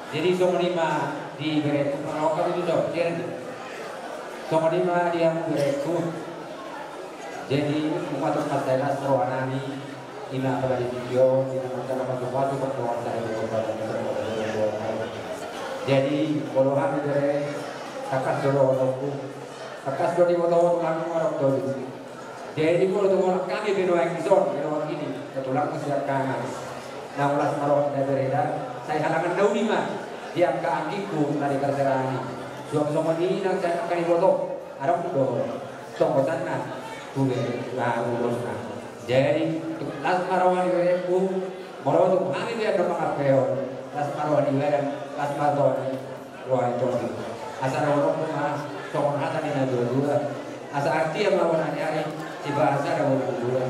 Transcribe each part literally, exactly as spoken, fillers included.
Jadi songon i ma di bereku, mangawak hami tu son, jadi songon i ma di hamu bereku. Jadi umat umat saya las rohanami, ima apalagi video, ima masalah masuk waktu pertemuan saya di kota dan kota. Jadi molo hami bere, tangkas do rohanku, tangkas do di motor langsung marok do. Jadi molo tung holan hami binoan dison, binoan i, ketulang masiak kangas. Na ulas marok da bereda, sai halangan na uli ma di angka anggingku na di parserani. Suang songon i nang sai angka ni boto, adong do tonggosanna, tu be na ulosna. Jadi las ma roha ni bereku, molo tung hami be na mangarpehon, las ma roha ni bere, las ma roha ni Roha ni tondi. Asa dohononku ma songon hata ni na dua-dua. Asa artia ma bona ni ari, sibahasa da bona dua.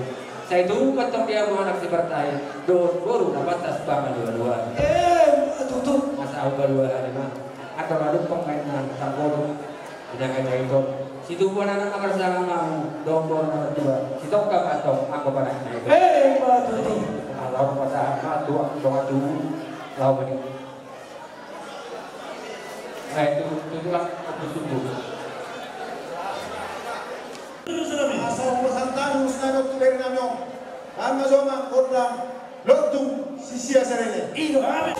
Sai tubu ma tong di hamu anak sipartai, dohot boru na pantas pangalualuan. Eh, tutu. Asa hupaluahon ma. Anggo na dung pangmainna tanggodo. Inang aja itu. Situbuan anak na marsangap hamu, dohot boru na martua. Sitongka ma tong anggo panak na itu. Eh, tutu. Alor pasahat ma tuak dohot tubu. Laho mani. Eh, tu, tu, tu lah, tu, tu, tu. Asa upasahat hami, upasahat hami tu bere nami on. Hami ma jolo gondang lontung sisia serele. Ido hami.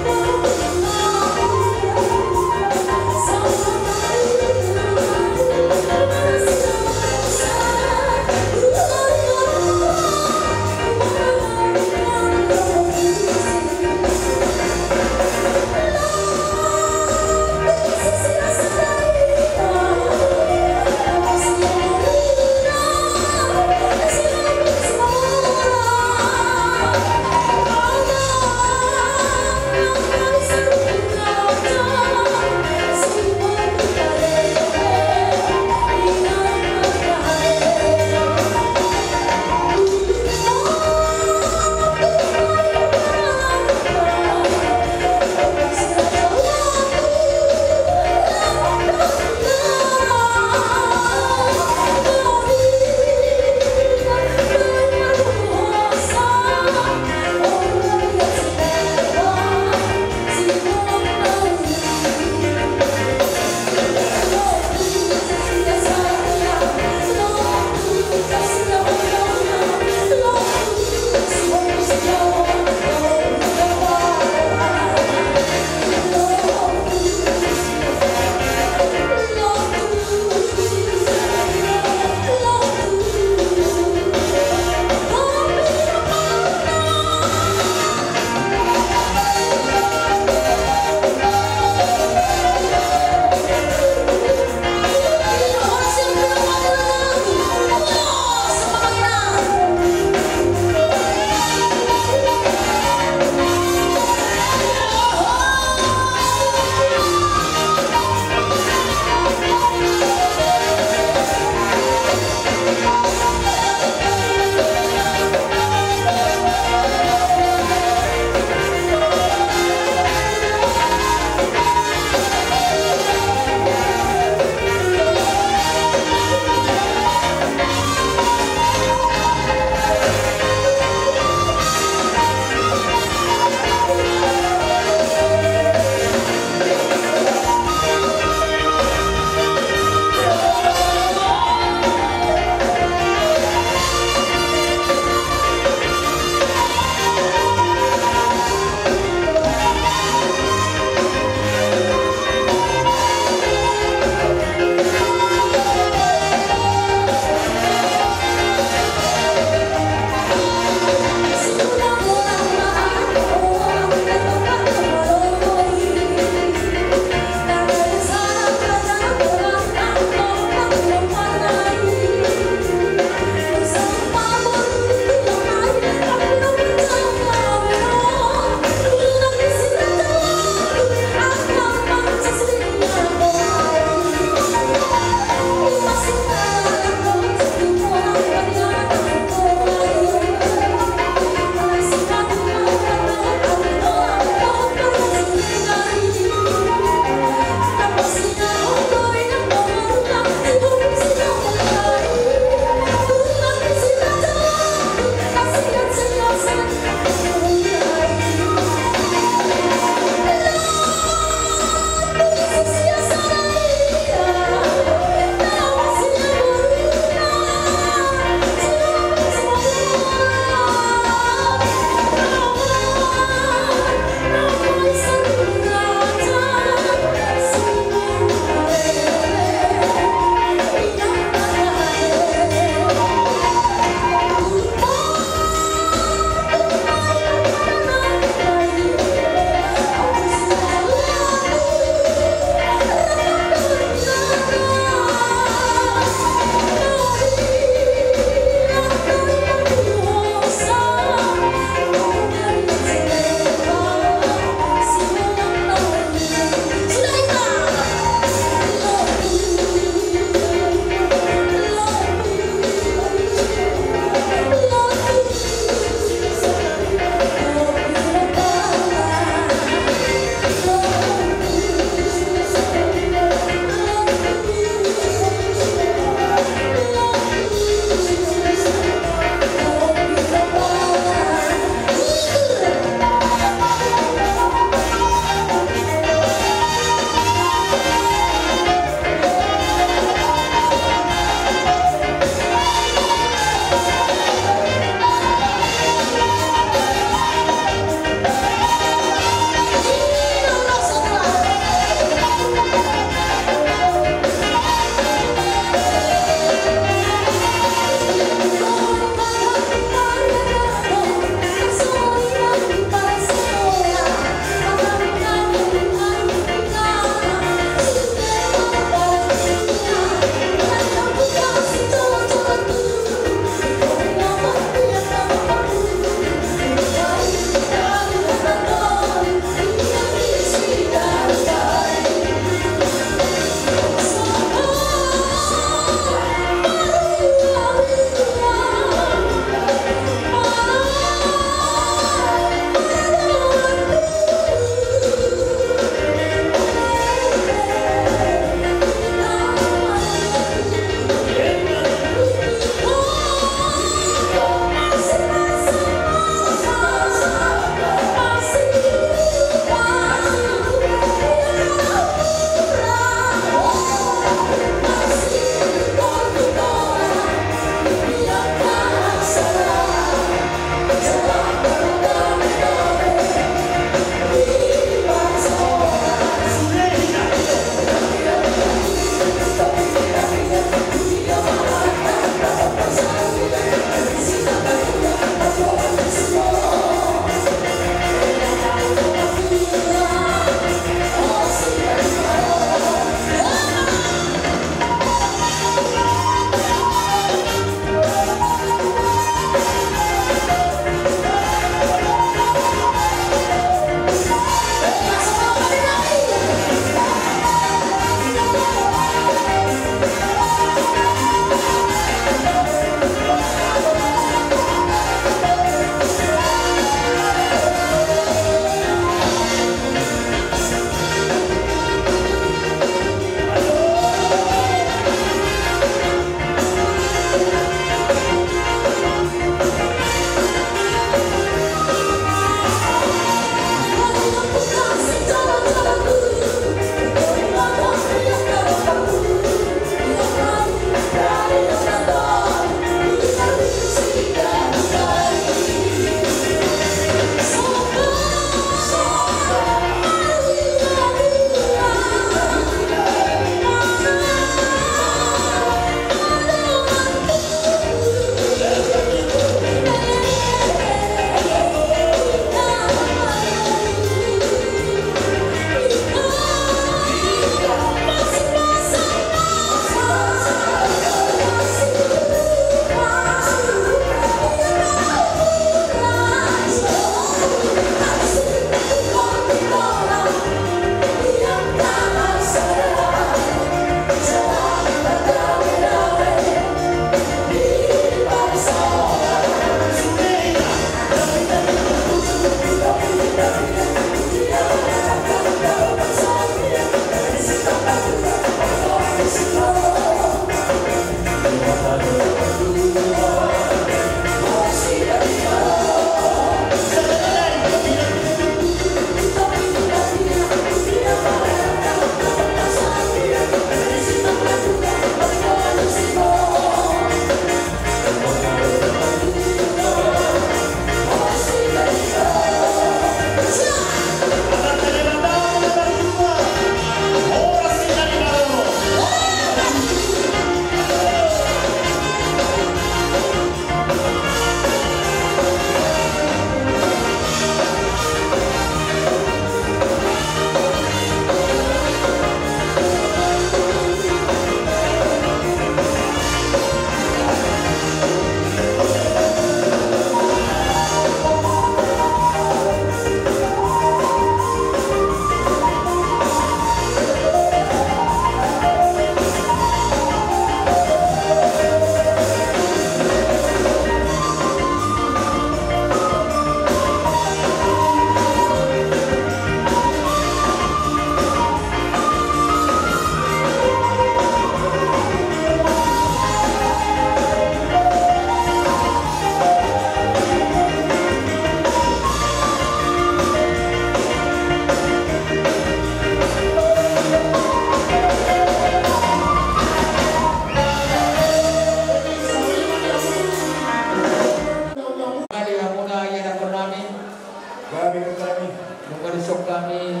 Hami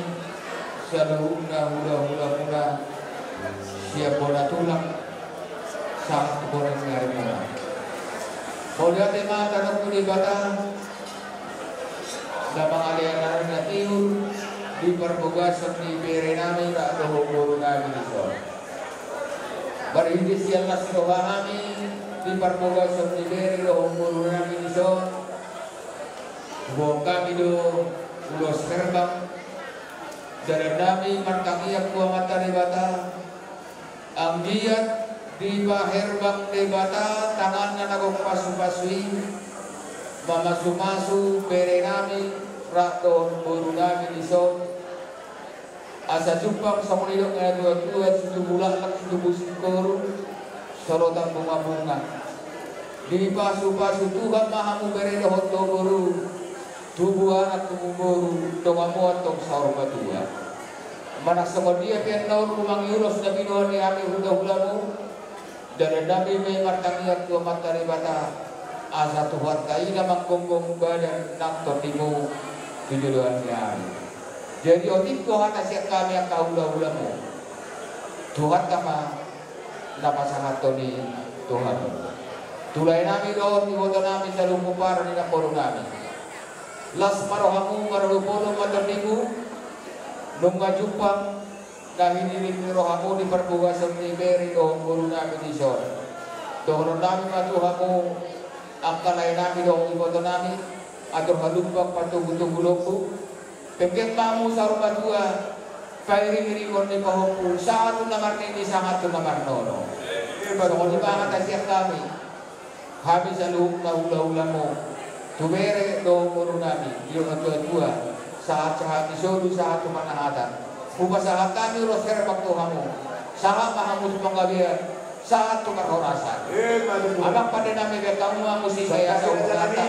saluhutna hula-hulamuna sian bona tulang sahat tu bona ni arimuna. Mauliate ma tano tu Debata na mangalean ari na tiur di parbagason ni bere nami rap dohot boru nami dison. Marhite sian las ni roha nami di parbagason ni bere dohot boru nami dison, huboan hami do ulos herbang. Dalan nami martangiang tu Amanta Debata, anggiat dipaherbang Debata tanganna na gok pasu-pasu i, mamasu-masu bere nami rap dohot boru nami dison. Asa jumpang songon nidok ni na tua-tua, situbu laklak situbu singkoru, solotan bunga-bunga. Dipasu-pasu Tuhan ma hamu bere dohot do boru, tubu anak tubu boru, dongan muat tong saur matua. Manang songon dia pe annon mangihuthon na binoan ni hami hula-hulamu, dalan nami ma i martangiang tu Amanta Debata, asa Tuhanta i na manggonggong badan nang tondimu tu joloan ni ari. Jadi otik do hata sian hami angka hula-hulamu, Tuhanta ma na pasahathon i tu hamu. Tu lae nami dohot iboto nami saluhut pomparan ni namboru nami. Las ma rohamu, marhobolo ma tondimu, nunga jumpang na hinirim ni rohamu di parbagason ni bere dohot boru nami dison. Dohonon nami ma tu hamu angka lae nami dohot iboto nami, atur halumpang patogu-togu lombu, penggeng ma hamu saur matua, pairing-iringon ni pahompu sahat tu na marnini sahat tu na marnono. Songon i ma hata sian hami, hami saluhutna hula-hulamu, tu bere dohot boru nami, didok na tua-tua, sahat-sahat ni solu sahat tu panahatan. Hupasahat hami ulos herbang tu hamu, sahat ma hamu tu panggabean sahat tu parhorasan. Amang pande nami, bahen hamu ma musik, sai asa hurang hata.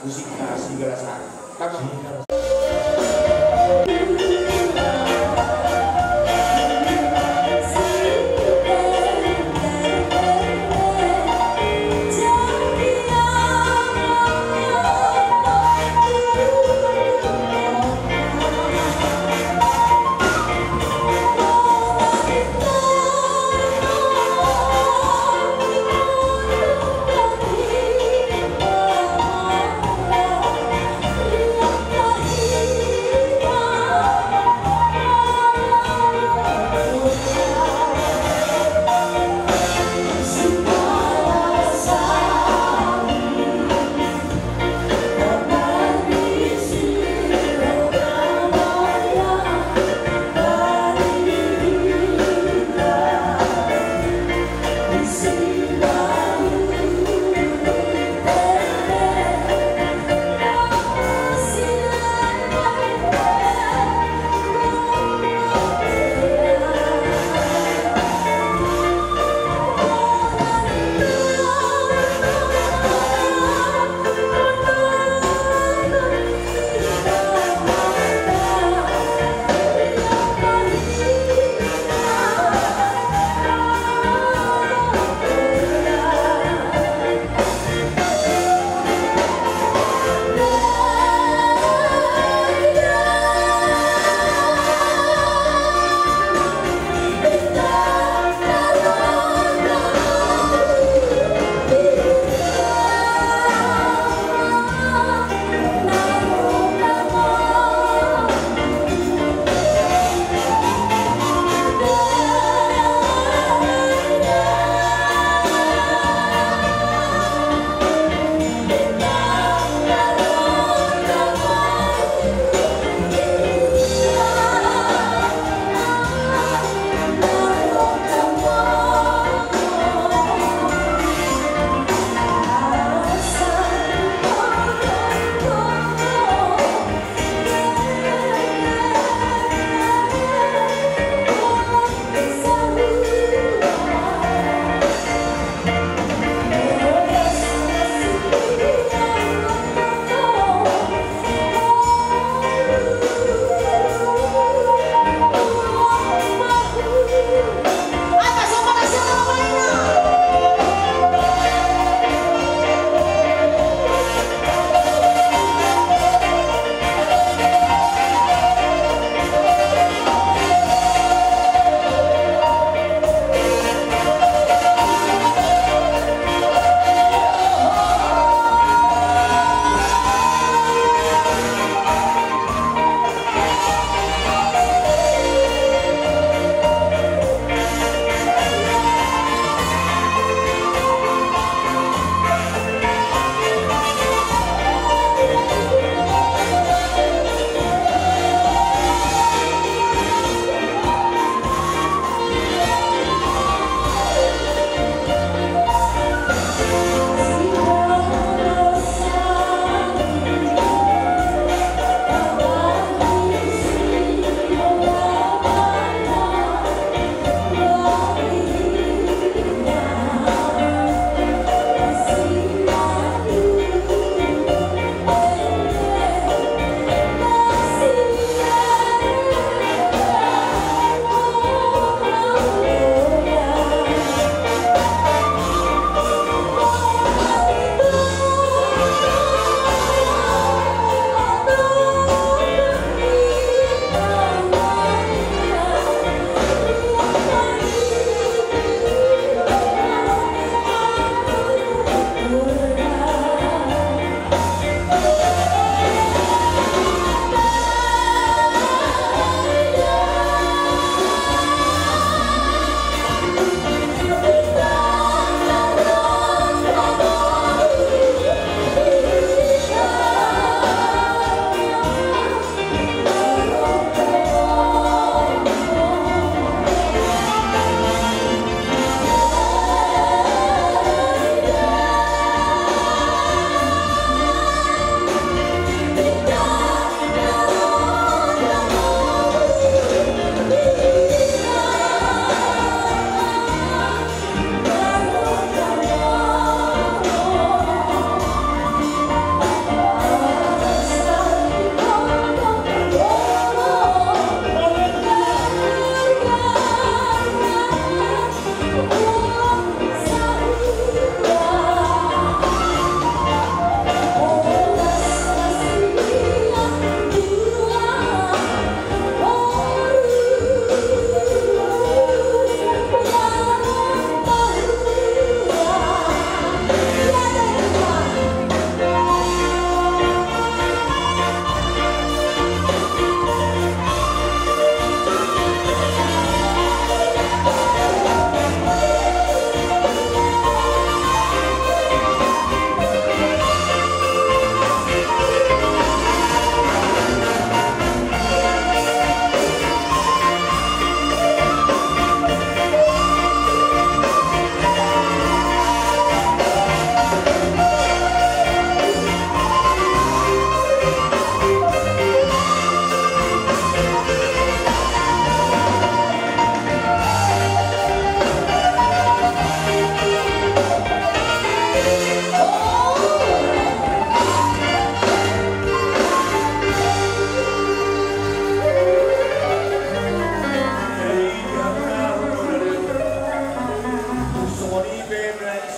Musik, ah, Sigalas Ari. Tama.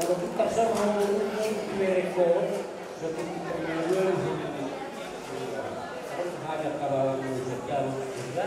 Molo tung tarsongon on, di merek on, dohot di permainan on, iya. Terus hanya kabalan menjadi anu, iya.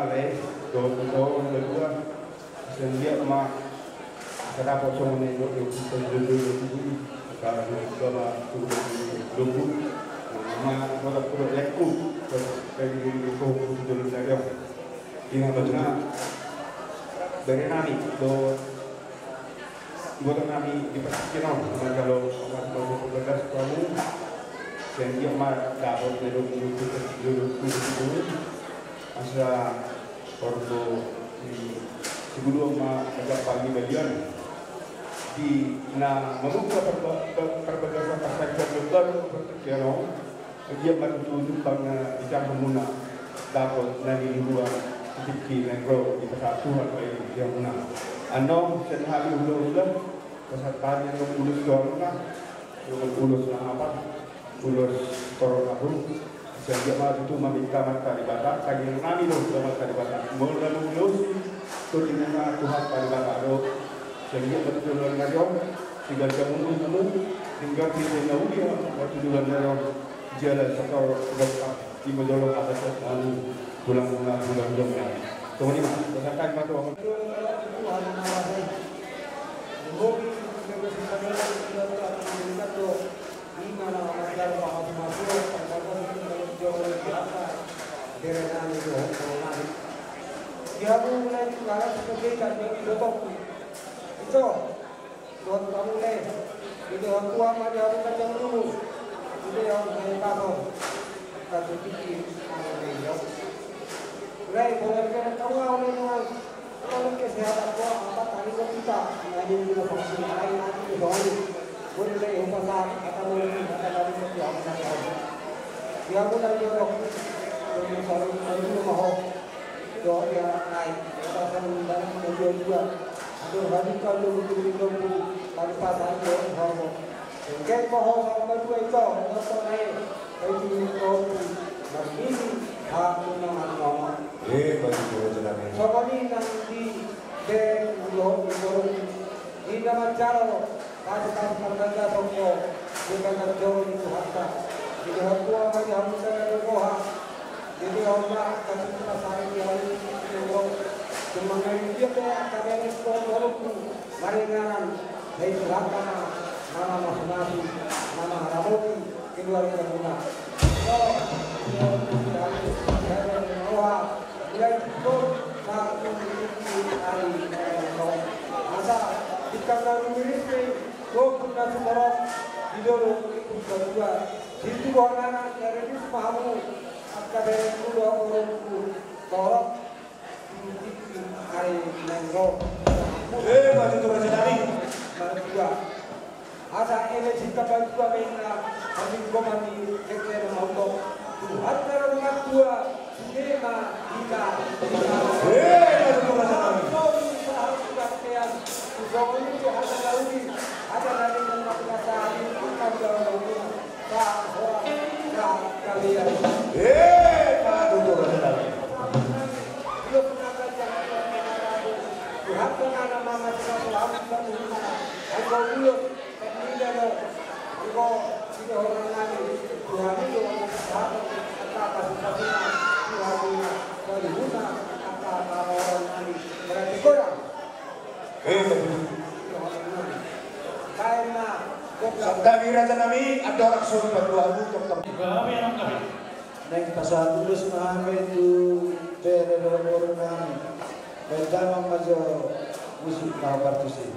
ma lae dohot ito na dua. Sian dia ma asa dapot songon na nidok ni ompunta jolo-jolo tubu i. Asa dapot ma tubu ni dobu. Nama botak kudo lekku. Jadi di dobu jolo na dia. Ingat betul. Dari nami dohot Iboto nami di partingkian on, manjalo omas ma dua pulu bagas tu hamu. Sian dia ma dapot na dua pulu tujuh, dua pulu tujuh. Asa ordo di sebelum ma ajak pagi balian di na mambuka parba-, par-, parbagasan parsaripeon baru partingkian on. Dia ma tutu jumpang na di jabu muna dapot na di luar titik na ro di pasahat Tuhan baik di hamuna. Annon sian hami hula-hula pasahat hami annon ulos tu hamuna. Ulos na apa? Ulos torop ahu. Sai anggiat ma tutu maminta Amanta Debata, kairingan nami do tu Amanta Debata. Molo na mauliate, tondingan Tuhanta Debata do. Sai anggiat ma tutu na ro, tinggal jamu nunggu, tinggal pinjam na uli, ma tutu na ro, jala sator, jala ima jolo asa sot nami, tulang na tulang dong. Songon i ma, bagasan ma tu. Ima na manjalo pamasumasu, pamasumasu, pamasumasu, bere nami dohot boru nami. Di hamu mulai tu halak sebagai kandang di botongku. Itu, dohot hamu mulai. Di dohot tua ma di hamu kandang lumus. Di dohot hamu paso. Satu tiki, anu, di dohot. Mulai, boleh kena tahu, anu, anu. Kalau kesehatan ko, apa tadi ko kita, nah, ini juga vaksin lain, nanti ke soal. Boleh deh, upasan, kata mau, kata tadi ko, ya, upasan. Ya, aku dari Jorok. Dari Jorok, dari Jorok, mau. Jorok, ya, naik. Upasan, dari Jorok juga. Aduh, hari kalau betul-betul, tadi pas aja, Jorok. Engke ho saur matua, ito, nonton ae. Ai tu nonton, marmini, ha, tu na marnono. Eh, bagi dua jenang ini. Songon i nang di, de, ulo, ulo. Di na manjalo, pasupasu mardalan tongko, di na manjalo di Tuhanta. Di na tua, ma di hamu sada di roha. Di na tua, ma, tapi pasari di hamu, di na tua. Cuma ngai dia pe, angka beres ko, ulo, ulo. Maringanan, sai Tuhanta ma, na mamasumasu, na mangaramoti, keluargamuna. Mulai tu, asa, tingkang na rumiris pe, dohot na sumorop, di dolok, di patua. Di tubuh anak, dari di sumahamu, angka dari kulo, orongku, torop. Eh, maju tu raja nami. Maju. Asa ele cinta bantua mena, kami komani, kekena mauto. Tuhan dalam matua, sinema, kita, kita. Eh, maju tu raja nami. Kau usaha kebaktian, usaha ini ada Daudi, ada dari yang mati kasar, kita udah. Eh, maju tu raja nami. Eh, betul. Santabi raja nami, andorang songon i patua hamu, tongtong. Naeng pasahat ulos ma hami tu bere dohot boru nami. Baen damang ma jo musik na partusi.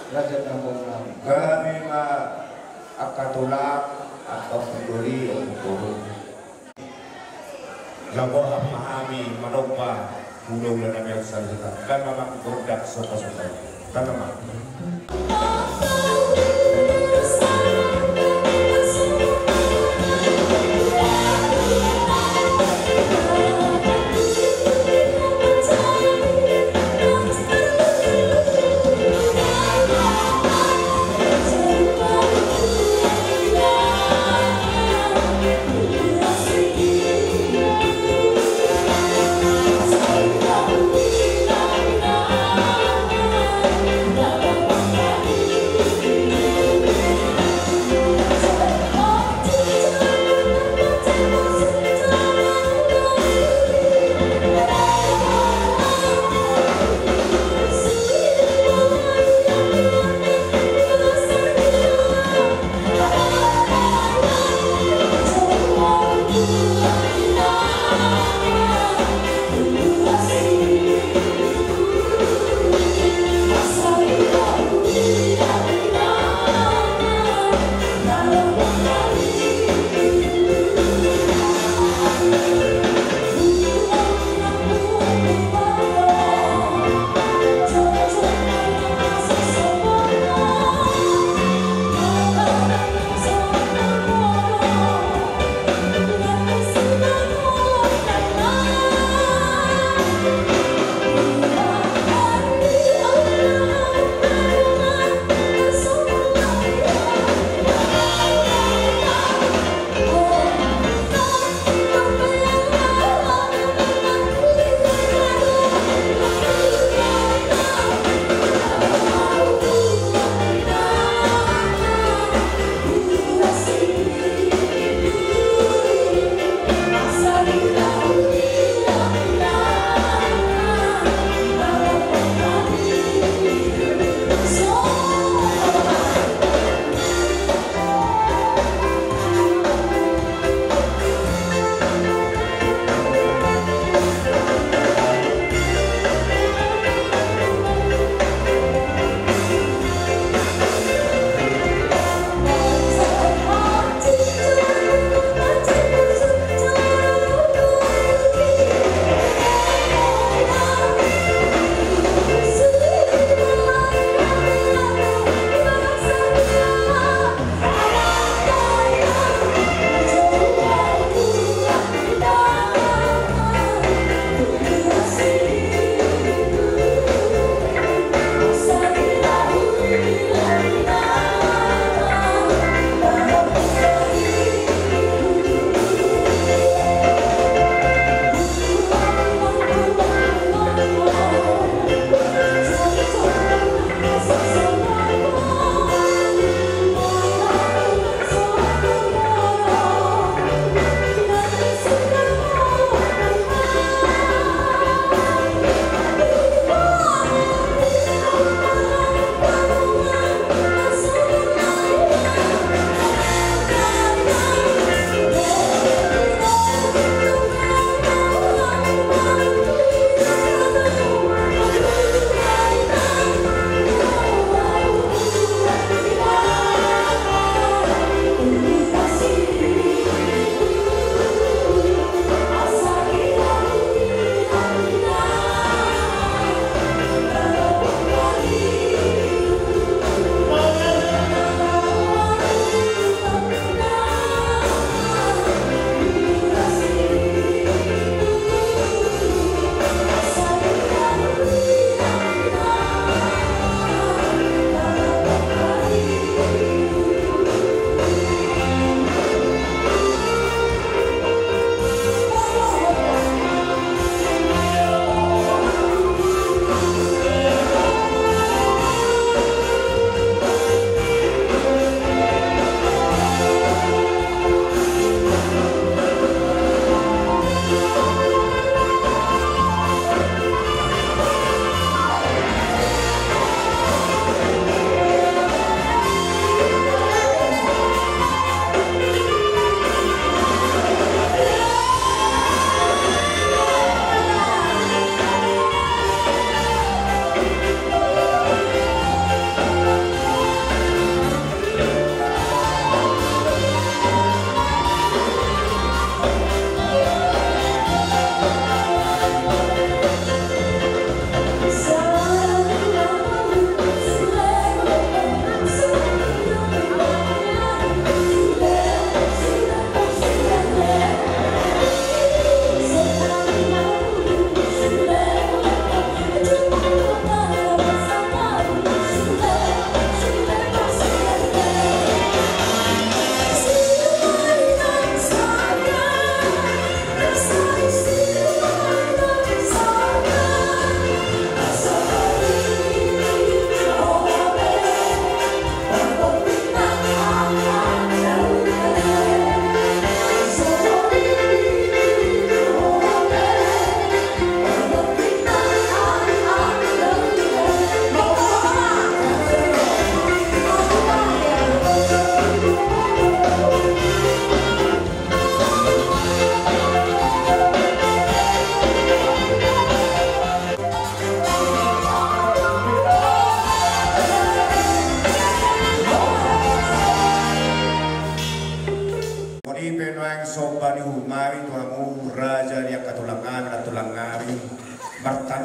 Raja Tambun nami. Hami ma angka tulang, angka ompung doli, ompung boru. Laho ma hami manomba hulahula nami on saluhutna. Dang ma gondang somba-somba. Dang ma.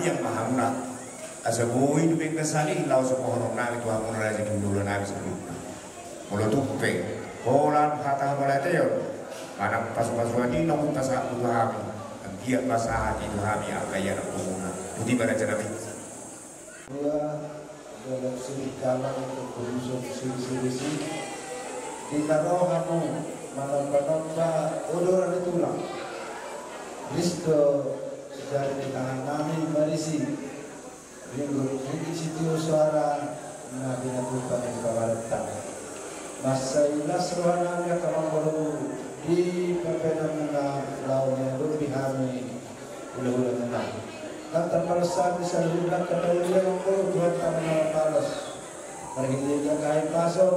Ia ma hamuna, asa boi dumenggan sahali laho so pahonon nami tu hamuna raja ni hulahula nami saluhutna. Molo tung pe holan hata hamauliateon manang pasupasuan i naung hupasahat tu hami, anggiat ma sahat i tu hami angka ianakhonmuna. Boti ma raja nami. Dua, dalam sirikalan untuk berusung sirisi-risi. Di na ro hamu manomba-nomba odol ni tulang. Ris do jari di tangan nami marisi. Ringgit, ringgit sitio soara na pinatupa ni pamarenta. Mansai las roha nami angka amangboru di papenamuna laho manggohi hami hulahula muna. Ndang tarbalos hami saluhutna angka na uli amangboru, Tuhanta ma na mambalos. Marhite angka hahipason,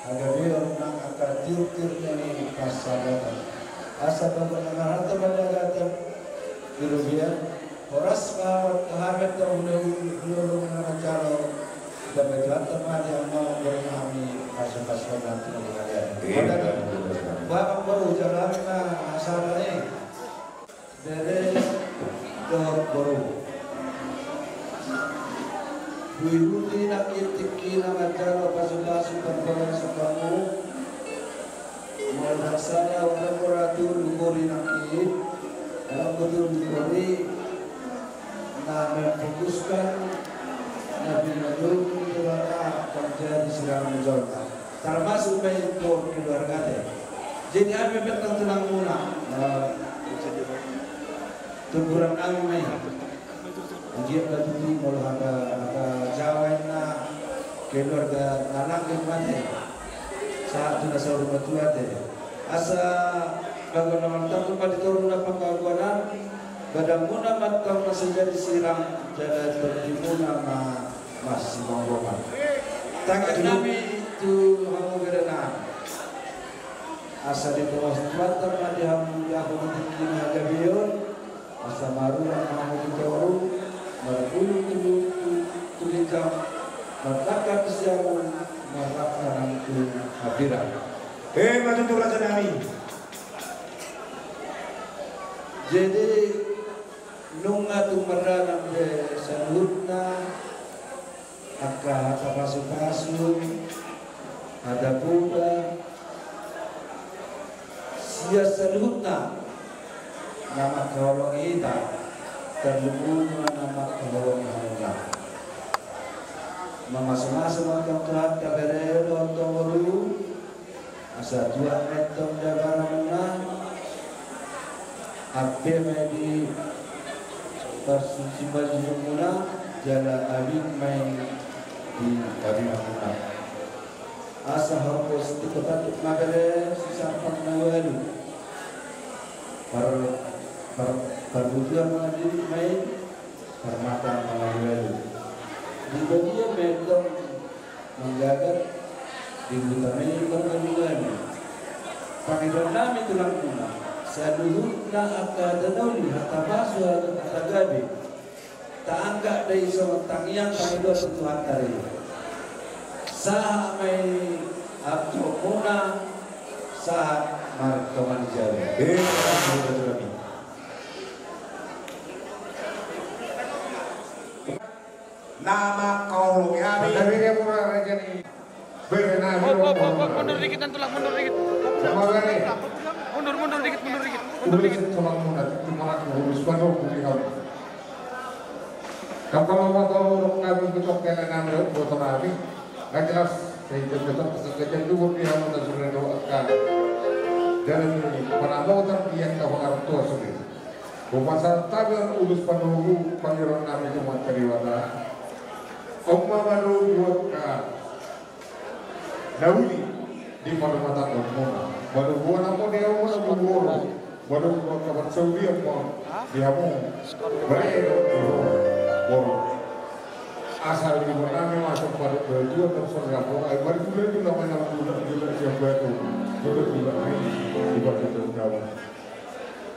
hagabeon nang angka tiur-tiur ni pansamotan. Asa bagot na marhalto ma di hagabeon, di robean, horas ma hami tu hulahula muna manjalo. Ditambai Tuhanta ma di hamu amangboru nami pasupasu nang tu hagabeon. Iya. Boha amangboru, jalo hami ma hasahatan i. Bere dohot boru. Boi ruti nangkin tingki na manjalo pasupasu parbagason hamu. Molo ndang sala, ora-ora tu dukori nangkin. Dalam betul dukori na memfokuskan na pinajou tu hata terjadi sedang menjolta. Termasuk ma i tu keluargate. Jadi hami petang tulang muna. Tuburan nami ma i. Anggiat ma tutu molo hata, hata Jawa inna keluarga na langgeng ma te. Sahat tu na saur matua te. Asa bagot na martanggung ma di toru na panggabean. Badanmuna ma antong na so jadi sirang jala tondimuna ma. Mas, si Bang Roman. Tangan nami tu hamu bere nami. Asa dipos Tuhanta ma di hamu di ahu di tingki na hagabeon. Asa marulang hamu di toru, margulung tu, tu, tu ginjang, mardangka tu siamun, marrangka nang tu hambirang. Emma tutu raja nami. Jadi, nunga tung mardalan be saluhutna, angka hata pasupasu, hata poda, sian saluhutna na mangkaholongi hita, tarlumobi ma na mangkaholongi hamuna. Mamasumasu ma antong Tuhanta bere dohot boru, asa tuat ma antong dabaramuna, ampe ma i di parsusiparjujungmuna, jala abing ma i di abinganmuna. Asa horbo sitio patanduk ma bere, sisampang na ualu. Par, par, parbutuhan ma di ma i, parmata ma ualu. Di badia ma antong manggagat, di huta ma i marngalu-ngalu. Pangidoan nami tulangmuna, saluhutna angka hata na uli, hata pasu, hata gabe. Taanggap do i songon tangiang pangidoan tu Tuhanta do i. Sahat ma i antongmuna, sahat martonga ni jabu. Eh, na mangkaholongi hami. Hami dia mura raja ni. Bere nami. Hop, hop, hop, hop, mundur dikit, Tulang, mundur dikit. Mundur, mundur dikit, mundur dikit, mundur dikit. Ulos tulang muna, tulang muna, ulos panoku di hamu. Kapala mata orang kami betok kena nami, boto nami. Nggak jelas, saya itu betok, saya itu di hamu, tak sudah doa kan. Dalan ni, para mau tapi yang tahu orang tua sudah. Hupasahat hami ulos panoku, pangidoan nami tu Amanta Debata. On ma manogu angka na uli di parrumatanggaonmuna. Manogu anak muna, manogu boru, manogu angka parsaulian ma di hamu. Bere dohot boru. Asa di boru nami masuk pada dua tahun serabu. Ai mari gula-gula, mana gula-gula siap batu. Gula-gula ai di batu daun.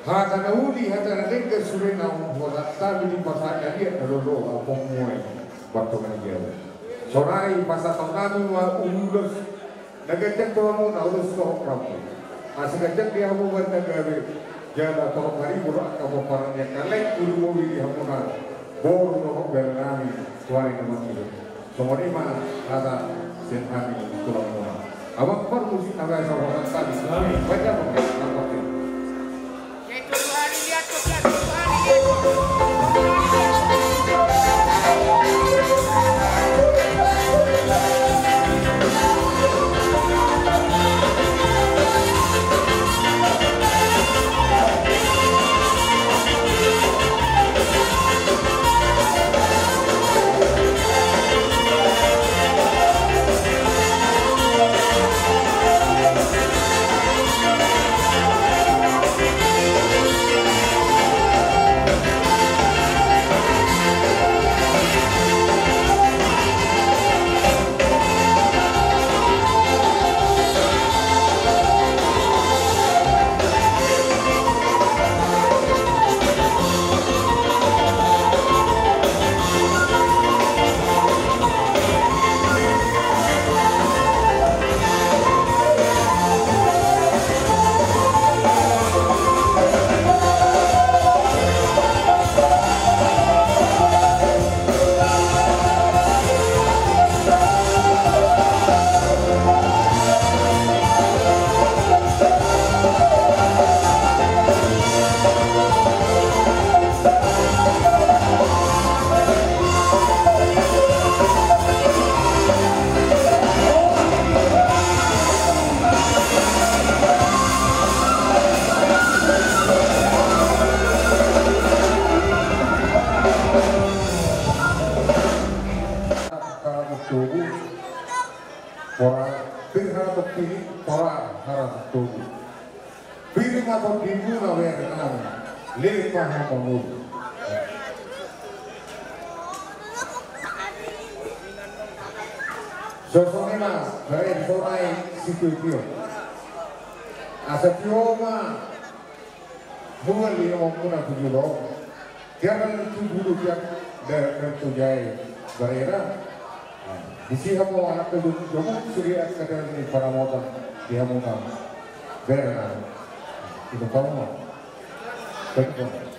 Hata na uli, hata na denggan sude na umposan tabi di pasahat na liat na lolo, ampong muai, waktu na dia. Sonari pasahat nami ma ulos na ganjang tu hamuna, ulos torop rambu. Asa ganjang di hamu badan na gabe, jala torop maribur angka pomparan ni angka lae, ulu mobi di hamuna. Boru dohot bere nami, tu ari na mangihut. Songon i ma hata sian hami tulang muna. Abang, parmusik na baen sabotan tadi. Baca, Bang. Harapan togu, pora, pir harapan pir, pora harapan togu. Pir ma tondimuna bere nami, leleng ma hamu mangolu. Songon i ma, bere, sonai sitiotio. Asa tio ma. Bukan di omongmuna tu jolo. Dia kan tu jolo dia, dia, dia tu jai. Barera. Disi hamu anak tu jolo, jolo suri anak tu jolo ni paramotan di hamu kan. Barera. Itu kamu mah. Betul.